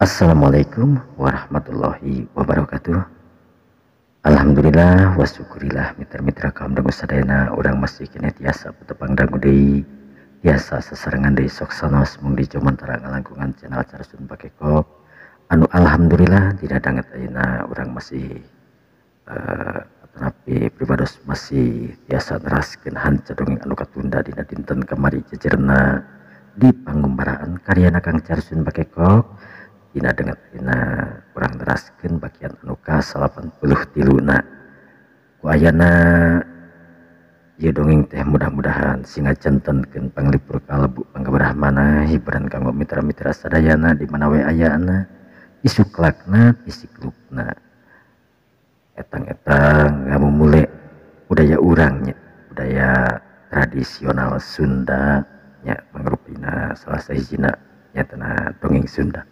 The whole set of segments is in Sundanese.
Assalamualaikum warahmatullahi wabarakatuh. Alhamdulillah wa syukurillah mitra-mitra kaum dangu sadayana urang masih keneh tiasa petepang dangu deui tiasa sasarengan deui sok sanos mung di jomantara ngalangkungan channel Carsun Bakekok anu alhamdulillah dina danget ayeuna urang masih atanapi pribados masih tiasa neraskeun hanca dongeng anu katunda dina dinten kamari jejerna di pangumbaraan karyana Kang Carsun Bakekok. Dina danget ayeuna urang neraskeun bagian anu ka-83 na ku ayana ieu dongeng teh mudah-mudahan sing ngajantenkeun panglipur kalebu pangkabrahmana hiburan kanggo mitra-mitra sadayana di mana we ayana isuklakna isiklukna etang-etang ngamumule budaya urang nya, budaya tradisional Sunda nya mangrupina salah sahijina nyatana dongeng Sunda.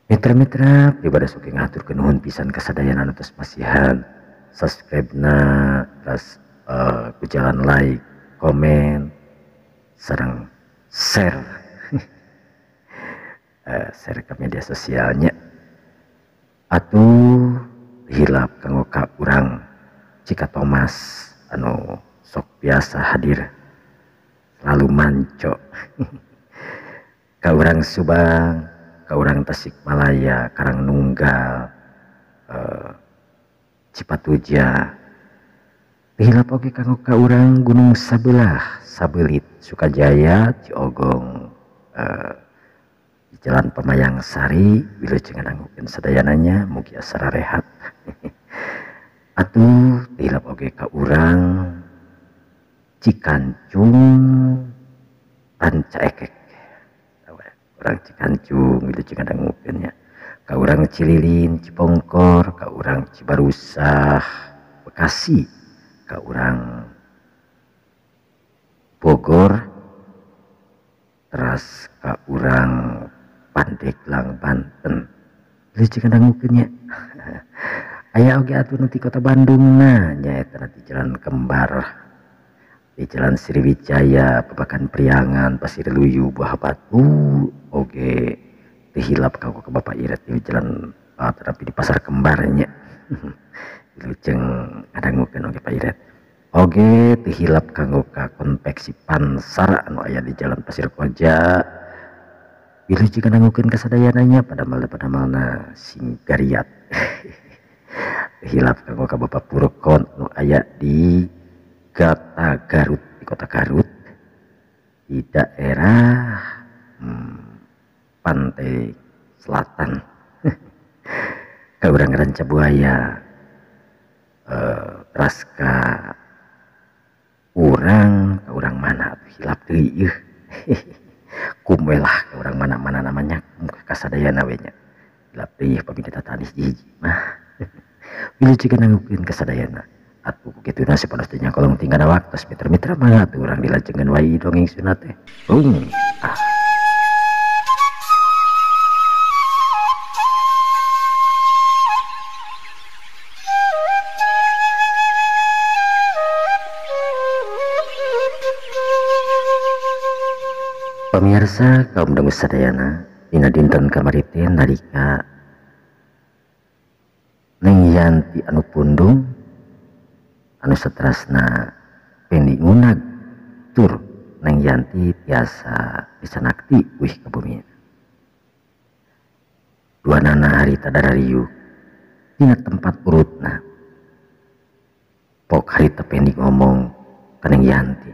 Mitra-mitra pribadi sok ngaturkeun nuhun pisan kasadayana anu tos masihan subscribe-na terus ku jalan like, komen, sareng share share ke media sosialnya. Atuh hilap kanggo ka urang Cika Thomas anu sok biasa hadir selalu manco ka urang Subang, ka urang Tasikmalaya, Karangnunggal, Cipatuja. Hilap oge kanggo ka urang Gunung Sabelah, Sabelit, Sukajaya, Ciogong, di Jalan Pemayang Sari, wilujeng ngandangukeun sadayananya mugi asara rehat. Atuh hilap oge ka urang Cikancung Rancaekek. Urang Cikancung wilujeng ngadangukeun nya. Ka urang Cililin, Cipongkor, ka urang Cibarusah, Bekasi, ka urang Bogor, teras ka urang Pandeglang, Banten. Wilujeng ngadangukeun nya. Aya oge atuh nu ti kota Bandung na nyaeta di Jalan Kembar, di Jalan Sriwijaya, Babakan Priangan, Pasir Luyu, Buah Batu, oge teu hilap kanggo ka Bapak Iret di jalan tetapi di Pasar Kembar nya. Wilujeng ngadangukeun oge Pak Iret. Oge teu hilap kanggo ka konveksi Pansar anu aya di Jalan Pasir Koja. Wilujeng ngadangukeun kasadayananya padamel-padamelna sing gariat. Hilap kanggo ka Bapak Purkon anu aya di Gata Garut, di kota Garut, di daerah Pantai Selatan. Ka urang Ranca Buaya, teras ka urang mana atuh hilap deui yeuh. Kum we lah ka urang mana-mana namanya kum kasadayana we nya. Hilap deui pami kita tadi hiji mah. Wilujeng ngandangukeun kasadayana. Atuh kitu na sapados teh nya kolong tinggal waktos mitra-mitra mah atuh urang dilajengan wae dongeng Sunda teh. Ah. Pemirsa kaum dangu sadayana dina dinten kamari teh nalika Neng Yanti anu pundung anu satrasna Pendi ngunag tur Neng Yanti tiasa disanakti wih ka bumi. Dua nana harita darariuk dina tempat urutna. Pok harita Pendi ngomong ka Neng Yanti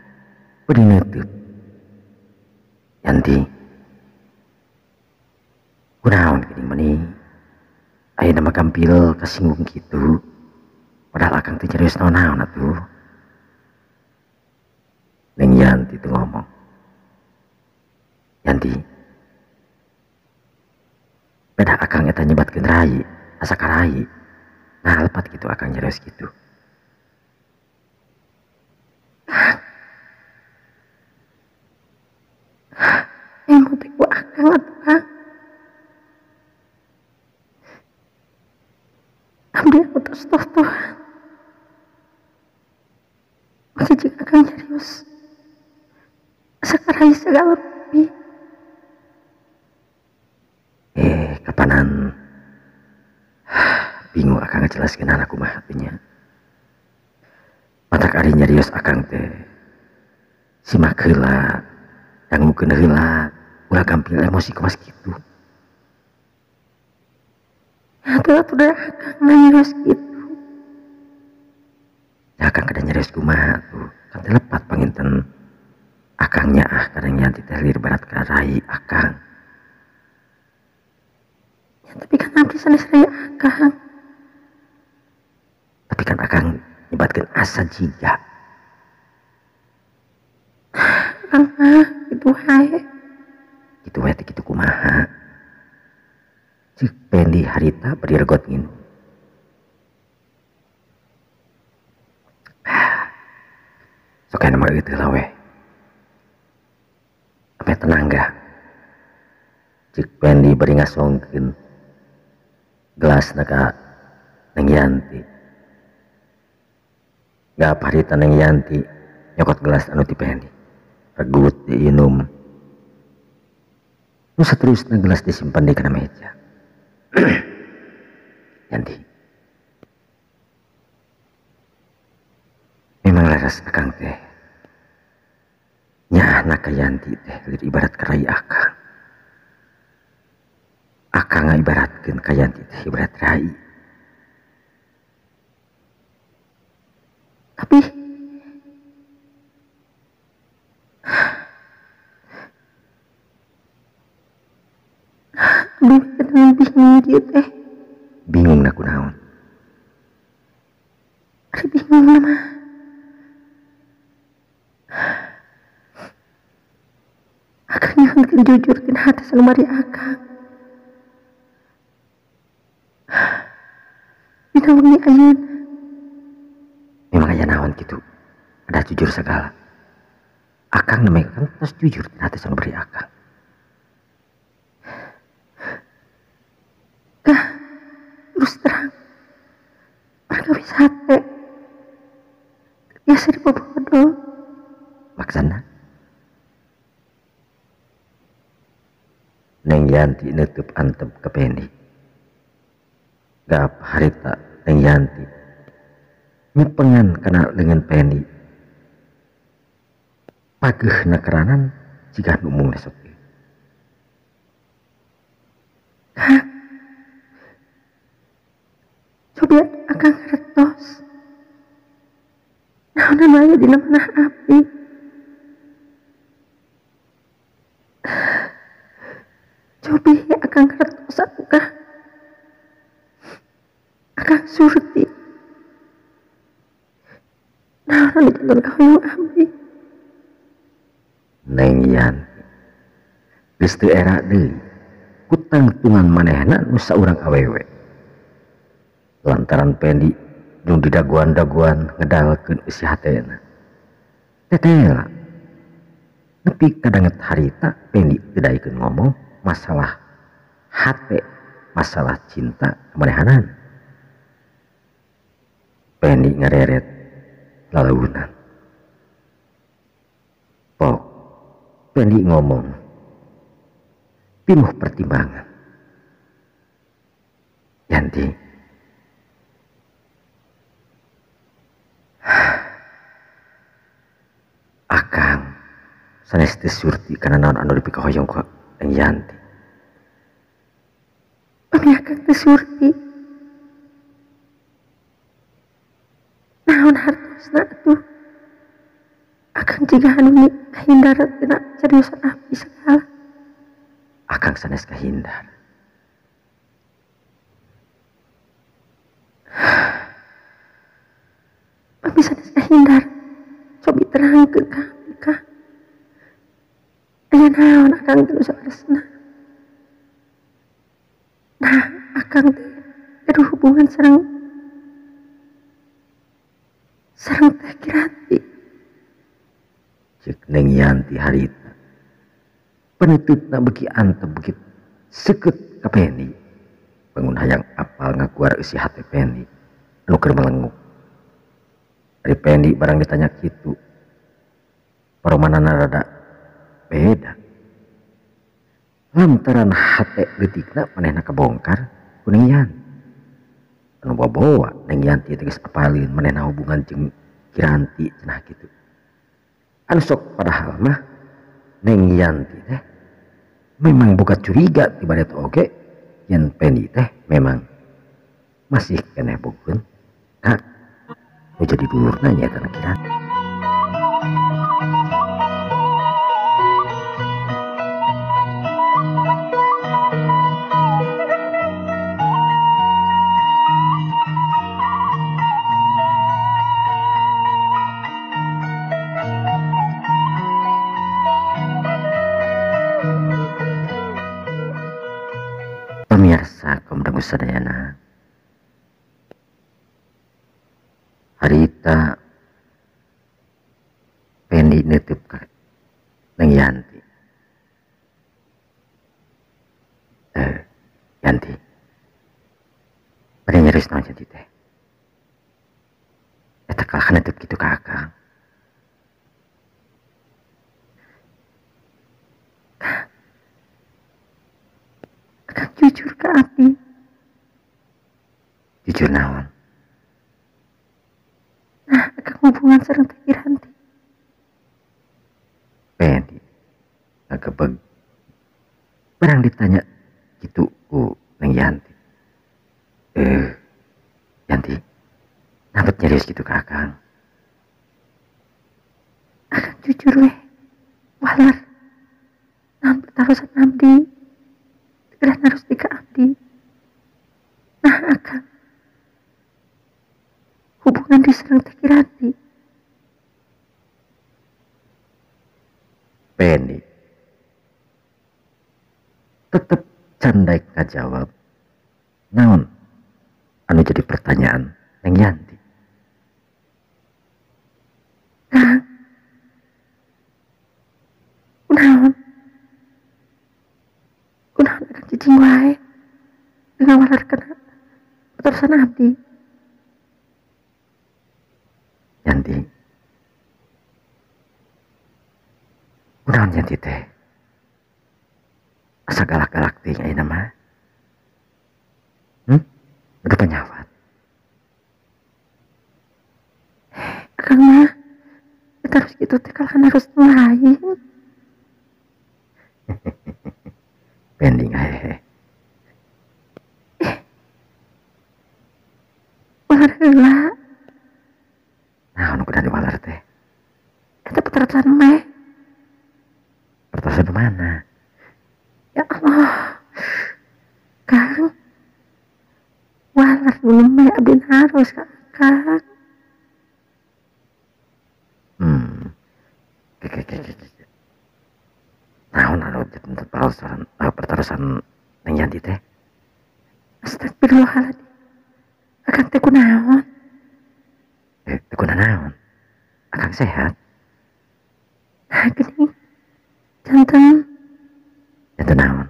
beureum neuteut. Yanti, kunaon geuning meni ayeuna mah gampil kasinggung kitu. Padahal akang teh nyarios naon-naon atuh. Neng Yanti teh ngomong, Yanti, beda akang eta nyebatkeun rai, asa ka rai. Nah lepat kitu akang nyarios kitu. Emang teh ku akang atuh Kang. Abdi aku tos toh-tohan. Make jeung akang nyarios asa ka rai sagala rupi. Ngan bingung akang ngejelaskeun anak kumaha teh nya. Matak ari nyarios akang teh simak heula, dangukeun heula, ulah gampil emosi kumas kitu. Atuh atuh da akang nyarios kitu. Ya akang kada nyarios kumaha tuh, kan teh lepat panginten akangnya ah kadang Yanti teh lir barat ka rai akang. Ya, tapi kan abdi sanes rai akang. Tapi kan akang nyebatkeun asa jiga. Akang mah kitu wae. Kitu wae teh kitu kumaha? Ceuk Pendi harita bari regot nginum. Sok aya mah eueuh lah weh. Ameh tenang ga? Ceuk Pendi bari ngasongkeun gelasna ka Neng Yanti. Gap harita Neng Yanti nyokot gelas anu ti Pendi. Regut diinum. Nu saterusna gelas disimpan di kana meja. Yanti. Memang laras akang teh. Nyaahna ka Yanti teh lir ibarat ka rai akang. Akang ngaibaratkeun ka Yanti teh ibarat rai. Tapi abdi teh bingung kieu teh. Bingung na kunaon? Ari bingung na mah. Akang nyuhunkeun jujur tina hati sanubari akang. Dina wengi ayeuna. Memang aya naon kitu? Ada jujur segala. Akang namanya kan terus jujur tina hati sanubari akang. Kah, terus terang. Perkawis hate. Biasa dibobodo. Maksana? Neng Yanti nutup antep ke Pendi. Gap harita Neng Yanti nyepengan kana lengan Pendi. Pageuh nakeranan jika nu mung resep. Kang, cobi akang ngartos. Naon anu aya dina manah abdi. Cobi akang ngartos atuh kah. Akang surti. Naon anu janten kahoyong abdi. Neng Yanti geus teu era deui kutangtungan manehna nu saurang awewe. Lantaran Pendi nu didaguan-daguan ngedalkeun eusi hatena. Tetela nepi kadanget harita Pendi teu daekeun ngomong masalah hate, masalah cinta kamanehanan. Pendi ngareret lalaunan. Pok Pendi ngomong pinuh pertimbangan. Yanti, akang sanes teu surti kana naon anu dipikahoyong ku Neng Yanti. Pami akang teu surti. Naon hartosna atuh? Akang jiga anu kahindar tina cariusan abdi segala. Akang sanes kahindar. Pami sanes kahindar. Cobi terangkeun ka abdi kah. Aya naon akang teh nu saleresna? Nah, akang teh gaduh hubungan sareng teh Kiranti. Ceuk Neng Yanti harita. Penutupna beuki antep beuki seukeut ka Pendi. Bangun hayang apal ngaguar eusi hate Pendi anu keur melenguk. Ari Pendi barang ditanya kitu, paromanana rada beda. Lantaran hate leutikna manehna kabongkar ku Neng Yanti. Anu bawa Neng Yanti teh geus apalin manehna hubungan jeung Kiranti cenah kitu. Anu sok padahal mah Neng Yanti teh memang boga curiga ti bareto oge yen Pendi teh memang masih keneh bogeun ka nu jadi dulurna nyaeta Kiranti. Pemirsa kaum sadayana, harita Pendi nutup ka Neng Yanti. Yanti, bade nyarios naon Yanti teh? Eta kalah nutup kitu ka akang. Akang jujur ke abdi. Jujur naon? Nah, akang hubungan sareng Teh Kiranti. Pendi ngagebeg barang ditanya kitu ku Neng Yanti. Yanti, nampet nyarios kitu ka akang? Akang jujur weh, walar. Nampet tarusan abdi. Geura narus di ka abdi. Nah, akang hubungan di sareng Teh Kiranti. Pendi tetep can daek ngajawab naon anu jadi pertanyaan Neng Yanti. Kang, kunaon? Kunaon akang cicing wae ngawalarkeun patarosan abdi. Yanti, kunaon Yanti teh? Asa galak-galak teuing ayeuna mah. Udah penyawat. Akang mah harus gitu teh kalahan harus nu lain. Pendi ngahehe. Walar heula. Nah, anu kudu diwalar teh? Eta patarosan meh. Patarosan mana? Ya Allah. Kang. Walar dulu meh abdi harus ka Kang. Oke. Naon anu pertarosan pertarosan Neng Yanti teh? Astagfirullahaladzim. Akang teh kunaon? Teh kunaon? Akang sehat? Nah, geuning. Janten. Janten naon?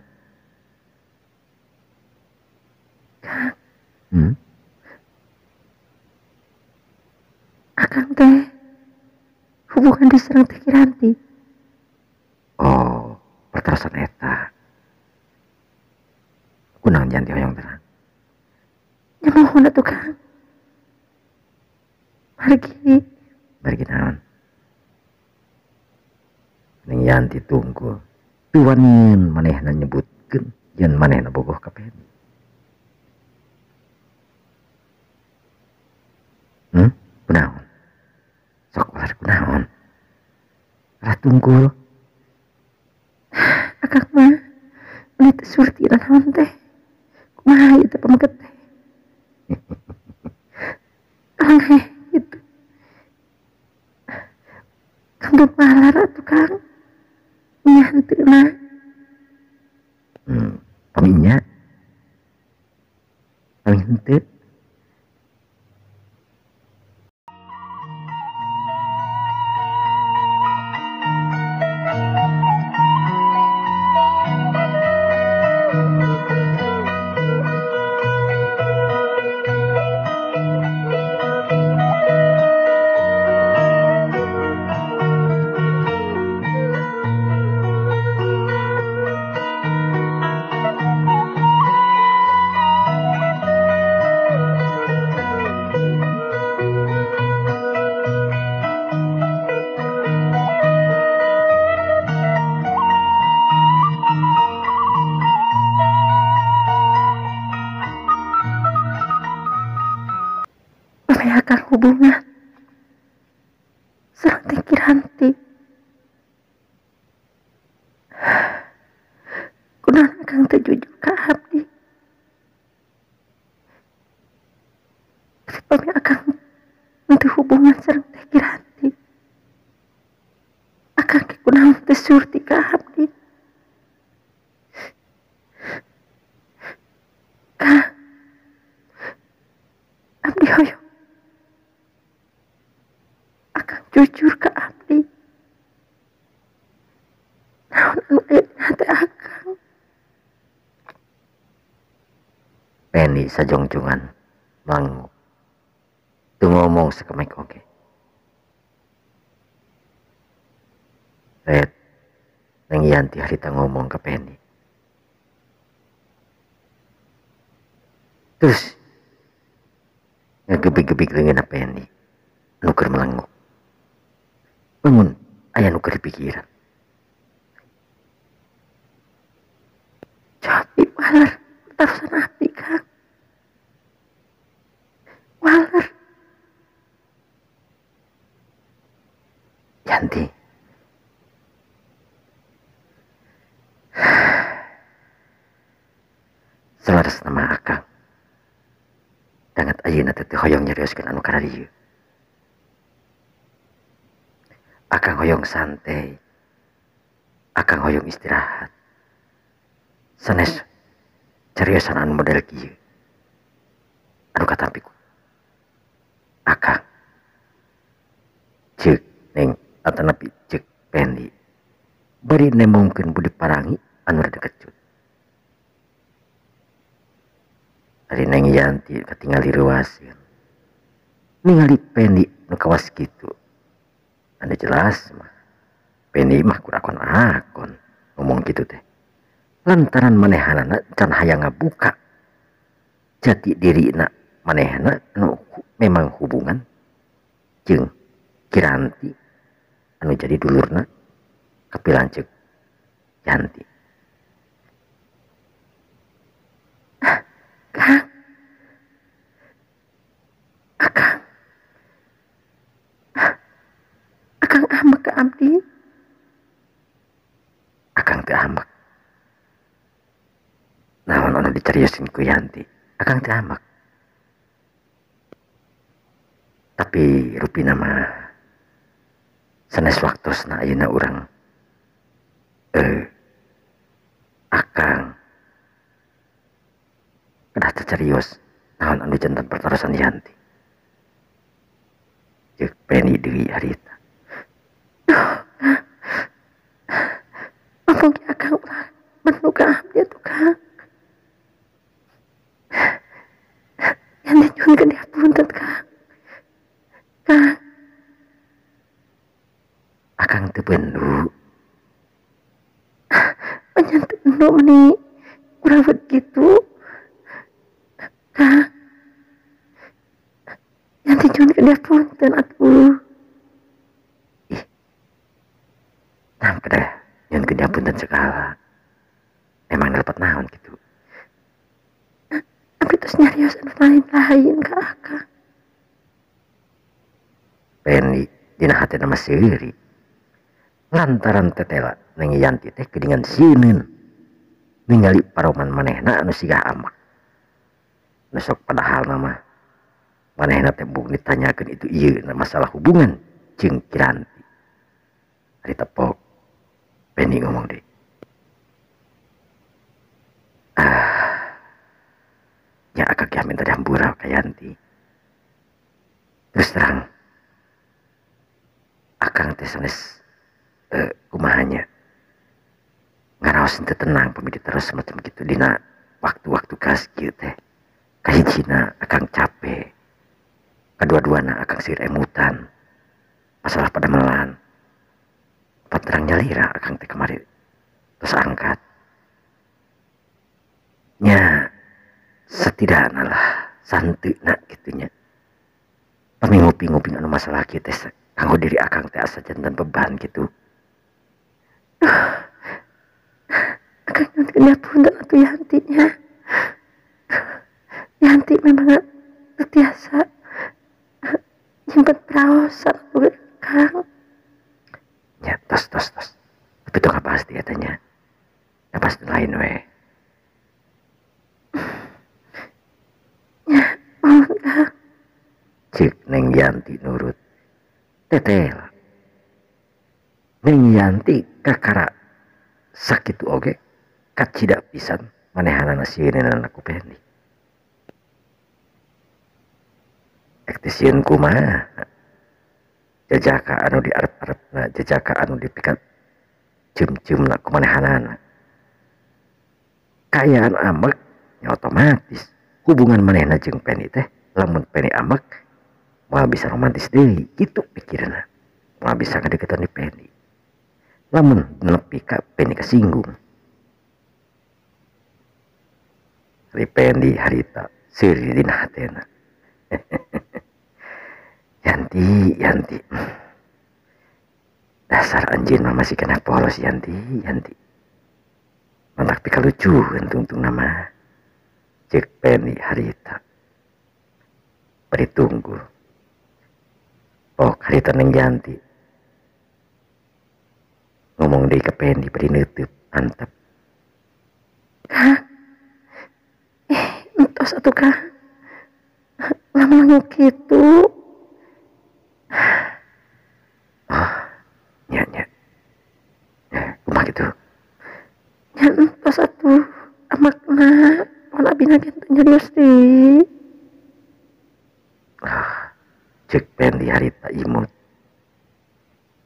Kang. Akang teh hubungan di sareng Teh Kiranti. Oh, pertarosan eta. Kunaon Yanti hoyong terang? Nya mohon atuh Kang. Margi. Margi naon? Neng Yanti tunggu. Tuanin manehna nyebutkeun yen manehna bogoh ka Pendi. Kunaon? Sok ular kunaon? Alah tunggul. Akang mah meuni teu surti naon teh. Kumaha ieu teh pameget teh? Akang heh gitu. Kang geus malar atuh Kang. Nya henteu mah. Paminya. Pami henteu. hubungan sareng Teh Kiranti. Kunaon akang teu jujur ka abdi? Tapi pami akang teu hubungan sareng Teh Kiranti, akang ge kunaon teu surti ka abdi? Kang, abdi hoyong akang jujur ka abdi. Naon anu aya dina hate akang? Peni sajongjongan manguk. Teu ngomong sakemek oge. Red, Neng Yanti harita ngomong ke Peni. Terus ngegebig-gebig leungeunna Peni nu keur melenguk. Bangun aya nu keur dipikiran. Cobi waler tarusan abdi, Kang. Waler. Yanti, selaras nama akang dangat ayeuna teh hoyong nyarioskeun anu kararieu. Akang hoyong santai, akang hoyong istirahat. Sanes cariosan anu model kieu anu katampi ku akang. Ceuk Neng atanapi ceuk Pendi bari nembongkeun budi parangi anu rada kecut. Ari Neng Yanti katingali reuaseun ningali Pendi nu kawas kitu. Anu jelas mah Pendi mah kurakon-akon ngomong kitu teh lantaran manehanana can hayang ngabuka jati dirina manehna anu memang hubungan jeung Kiranti anu jadi dulurna kapilanceuk Yanti. Kang, akang, akang ambek ka abdi. Akang teu ambek. Naon anu dicariosin ku Yanti, akang teu ambek. Tapi rupina mah sanes waktosna ayeuna urang akang kedah cacarios naon anu jantan pertarosan Yanti. Ceuk Peni deui harita. Duh, ngomong ge akang ulah bennu ka abdi atuh, Kang. Yanti nyuhunkeun dihapunten, Kang. Kang, Akang teu bendu. Banyak teu bendu meni kurawet gitu. Kang, Yanti nyuhunkeun dihapunten atuh. Ih, nah kedah nyuhunkeun dihapunten segala. Emang dapat naon gitu. Abdi tos nyarios anu lain-lain ka akang. Peni dina hatena mah seuri. Lantaran tetela Neng Yanti teh geuningan sieun ningali paroman manehna anu siga ambek. Nu sok padahal mah manehna teh bung ditanyakeun itu ieu na masalah hubungan jeung Kiranti. Ari tepok Peni ngomong deui. Ah, nya akang ge minta dihampura ka Yanti. Terus terang akang teh sanes kumahanya ngaraos teu tenang pamili terus semacam gitu dina waktu-waktu kas kieu teh. Kahijina akang capek, kadua-duana akang seueur emutan masalah padamelan. Paterang nyalira akang teh kamari tos angkat. Nya setidakna lah santeuna kitu nya. Pami nguping-nguping anu masalah kieu teh kanggo diri akang teh asa jantan beban gitu. Duh, akang nyuhunkeun dihapunten atuh Yanti nya. Yanti memang teu tiasa Nyimpen praosan atuh Kang. Nya tos tos tos. Tapi tong ngabahas di eta nya. Ngabahas nu lain we. Nya, mohon Kang. Cek Neng Yanti nurut. Tetel. Neng Yanti kakara sakitu oge kacida pisan manehanana sieunana ku Pendi. Ek teh sieun kumaha? Jajaka anu diarep-arepna, jajaka anu dipikat ceum-ceumna ku manehanana. Kaayaan ambek nya otomatis hubungan manehna jeung Pendi teh lamun Pendi ambek moal bisa romantis deui kitu pikirna. Moal bisa ngadeukeutan di Pendi. Lamun nepi ka Pendi kasinggung. Ari Pendi harita seuri dina hatena. Yanti, Yanti. Dasar anjeun mah masih kena polos Yanti, Yanti. Mantak pikalucueun tungtung nama. Ceuk Pendi harita. Bari tunggul. Pok harita Neng Yanti. Ngomong deui ka Pendi bari neuteub antep. Kang. Entos atuh Kang. Lamun kitu. Oh, nya nya. Kumaha kitu? Nya entos atuh amakna pon abina ge teu nyarios deui. Ah, ceuk Pendi harita imut.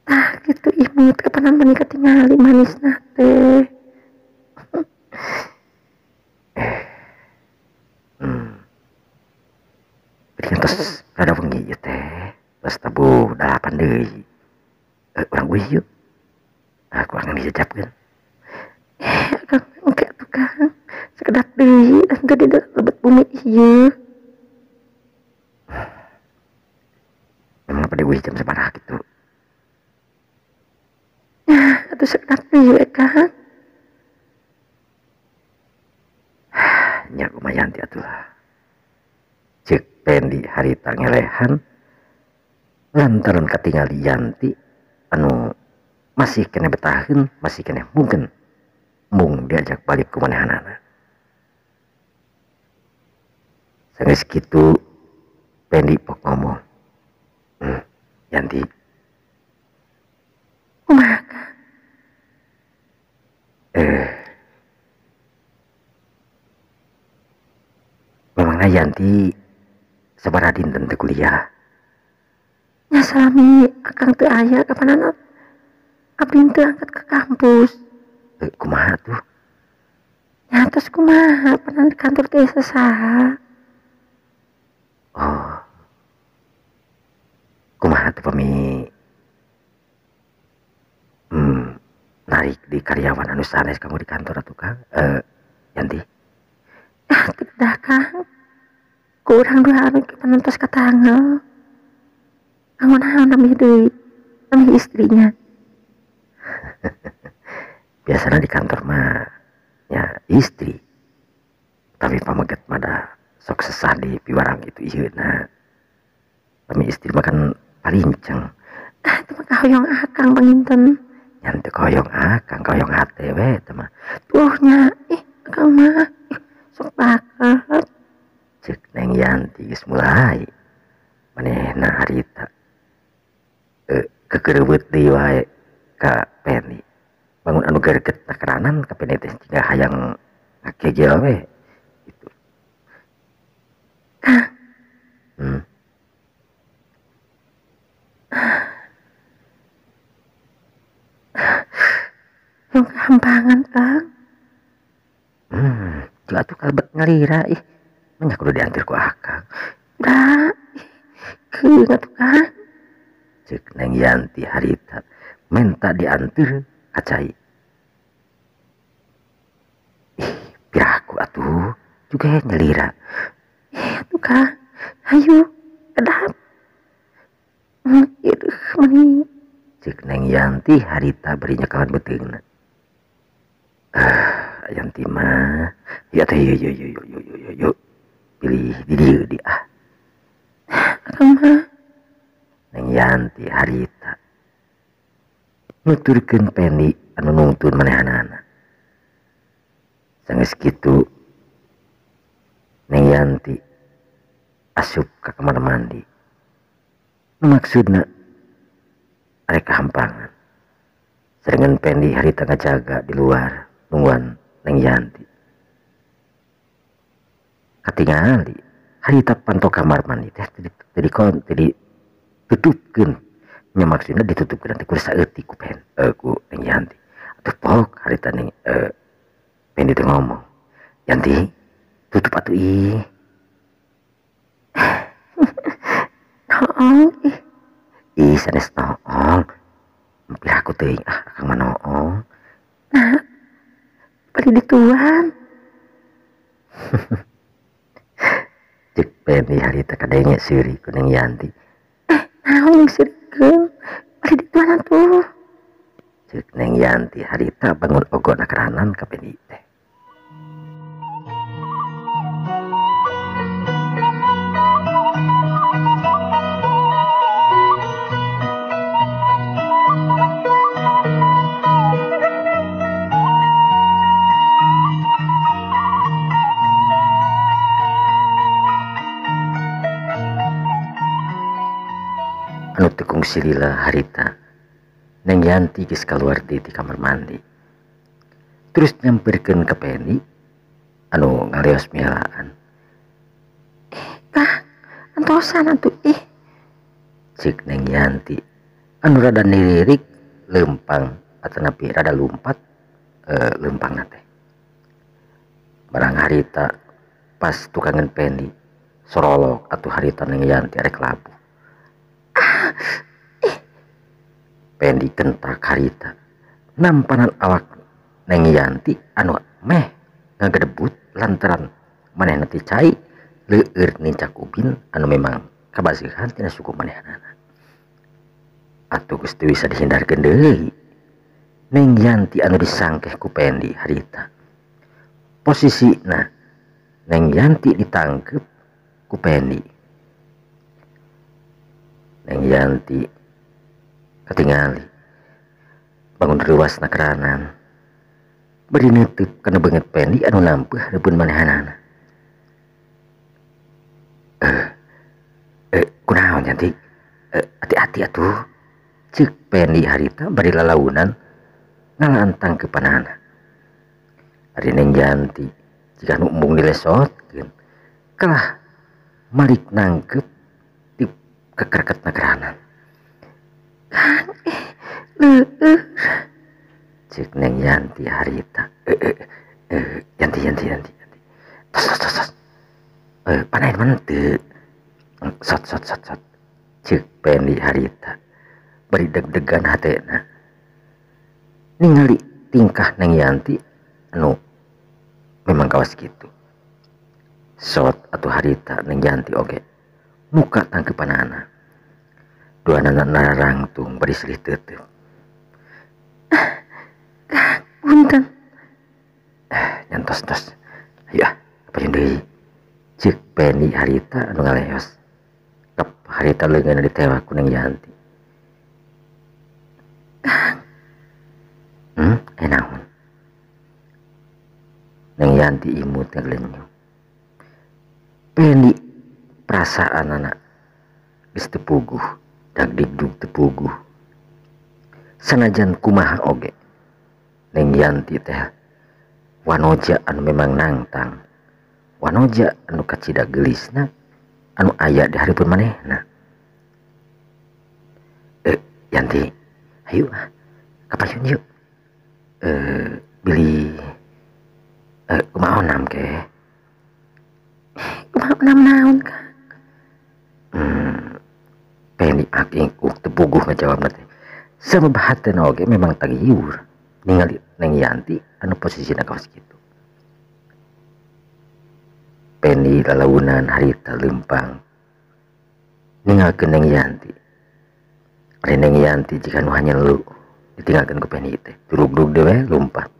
Tah kitu imut kapanan mani katingali manisna teh. Beuki tos rada wengi ieu teh. Tos tabuh 8 deui. Urang uih yeuh. Ah, ku akang dijajapkeun. Akang engke atuh Kang. Sakedap deui henteu di lebet bumi ieu. Memang pada uih jam sabaraha kitu? Nya, atuh sakedap deui we Kang. Nya kumaha Yanti atuh lah. Ceuk Pendi harita ngelehan lantaran katingali Yanti anu masih keneh betaheun, masih keneh mungkin mung diajak balik ku manehanana. Sanggeus kitu Pendi pok ngomong. Yanti. Kumaha Kang? Memangna Yanti sabaraha dinten teu kuliah? Nya salami akang teu aya kapanana abdi teu angkat ke kampus. Kumaha tuh? Nya tos kumaha panan di kantor teh sasaha. Oh. Kumaha tuh pami narik di karyawan anu sanes kamu di kantor atuh Kang? Yanti. Ah, teu kedah Kang. Ku urang dua anu kapanan tos katangel. Kanggo naon nambih deui, nambih istrinya. Biasana di kantor mah nya istri. Tapi pameget mah da sok sesah di piwarang kitu ieuna. Pami istri mah kan palinceng. Ah, teu mah kahoyong akang panginten. Nya teu kahoyong akang, kahoyong hate we teh mah. Tuh nya, ih akang mah sok bakat. Ceuk Neng Yanti geus mulai. Manehna harita kekereubeut deui wae ka Pendi. Bangun anu gerget nakeranan ka Pendi teh jiga hayang ngakegel we gitu. Kang. Yang kehampangan Kang. Juga atuh kalebet ngalira ih. Manya kudu diantir ku akang. Dah, keung atuh Kang. Ceuk Neng Yanti harita menta diantir ka cai. Ih, piraku atuh juga nyelira. Ih, atuh Kang. Hayu, kedap. Ieuh meni. Ceuk Neng Yanti harita bari nyekalan beuteungna. Yanti mah. Ya teh yuk yuk yuk yuk yuk yuk. Pilih di dieu di ah. Akang mah. Yanti harita nuturkeun Pendi anu nungtun manehanana. Sanggeus kitu Neng Yanti asup ka kamar mandi. Maksudna arek kahampangan. Sarengan Pendi harita ngajaga di luar nungguan Neng Yanti. Katingali harita panto kamar mandi teh teu ditutupkeun. Nya maksudna ditutupkeun teh ku saeutik ku ku Neng Yanti. Atuh pok harita Neng Pendi teh ngomong, "Yanti, tutup atuh ih." Noong ih. Ih sanes noong. Hampir aku teuing ah akang mah noong. Nah, bari dituan. Cek Pendi harita kadenge seuri ku Neng Yanti. Naon jeung seurikeun? Bari dituan atuh. Cek Neng Yanti harita bangun ogona keranan ka Pendi teh. Anu teu kungsi lila harita Neng Yanti geus kaluar deui ti kamar mandi. Terus nyamperkeun ka Pendi anu ngaleos mihelaan. Kang, antosan atuh ih. Cek Neng Yanti anu rada niririk leumpang atanapi rada lumpat leumpangna teh. Barang harita pas tukangeun Pendi sorolok atuh harita Neng Yanti arek labuh. Pendi kentak harita nampanan awak Neng Yanti anu meh ngagedebut lantaran manehna teh cai leueur nincak ubin anu memang kabasihan tina suku manehanana. Atuh geus teu bisa dihindarkeun deui. Neng Yanti anu disangkeh ku Pendi harita. Posisina Neng Yanti ditangkep ku Pendi. Neng Yanti katingali bangun ruas nakeranan bari neuteub kana beungeut Pendi anu nampeuh hareupeun manehanana. Kunaon Yanti? Hati-hati atuh. Ceuk Pendi harita bari lalaunan ngalaan tangkeupanana. Ari Neng Yanti jika nu embung dilesotkeun kalah malik nangkeup di kekerket nakeranan. Kang, leueur. Ceuk Neng Yanti harita. Yanti Yanti Yanti Yanti. Tos tos tos tos. Panain mana teu? Sot sot sot sot. Ceuk Pendi harita bari deg-degan hatena. Ningali tingkah Neng Yanti anu memang kawas kitu. Sot atuh harita Neng Yanti oge muka tangkeupanana. Duanana narangtung bari silih teuteum. Kang, punten. Nyantos-tos. Ayo ah, kapayun deui. Ceuk Pendi harita anu ngaleos. Kep harita leungeunna ditewak ku Neng Yanti. Kang. Naon? Neng Yanti imut ngagelenyum. Pendi perasaanana geus teu puguh, dagdigdug teu puguh. Sanajan kumaha oge Neng Yanti teh wanoja anu memang nangtang, wanoja anu kacida geulisna anu aya di hareupeun manehna. Yanti, ayo ah, kapayun yuk. Beli kumaha onam ke? Kumaha onam naon, Kang? Pendi aking teu puguh ngajawabna teh. Sabab hatena oge memang tagiur ningali Neng Yanti anu posisina kawas kitu. Pendi lalaunan harita leumpang ninggalkeun Neng Yanti. Ari Neng Yanti jika nu hanyelu ditinggalkeun ku Pendi teh turugdug deui lumpat.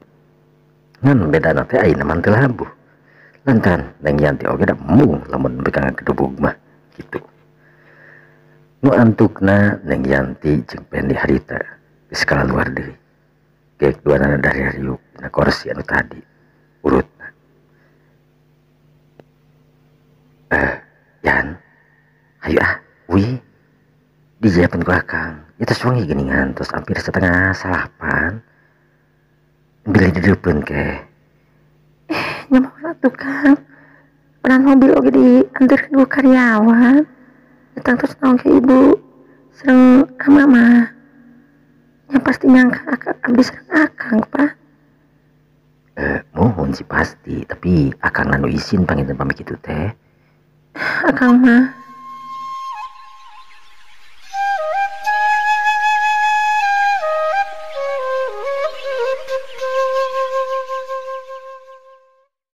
Ngan bedana teh ayeuna mah teu labuh. Lantaran Neng Yanti oge da embung lamun nepi ka ngagedebug mah kitu. Nu antukna Neng Yanti jeung Pendi harita geus kaluar deui. Geek duanana dariuk dina korsi anu tadi urutna. Yan, hayu ah, uih. Dijiapan ku akang. Ya tos wengi geuningan, tos hampir 7:30. Bilih dideupeun ke. Nya moal atuh Kang. Padahal mobil oge dianterkeun ku karyawan. Datang terus naon ke ibu sareng ama mah. Nya pasti nyangka abdi sareng akang, Pak. Mohon sih pasti, tapi akang anu isin panginten pamit kitu teh. Akang mah